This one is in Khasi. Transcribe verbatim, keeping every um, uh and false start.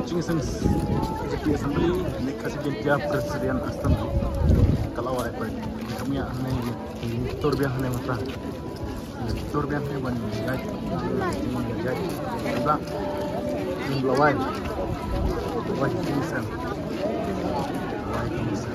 Jingïaseng J P Assembly, ne ka Jaiñtia Presbyterian Assembly. Ka la warai peit. Kam ïa hangne, tur biang hangne mynta. Tur biang hangne ban ïaid, ïaid. Ba. Lawai. Lawai jingïaseng. Lawai jingïaseng.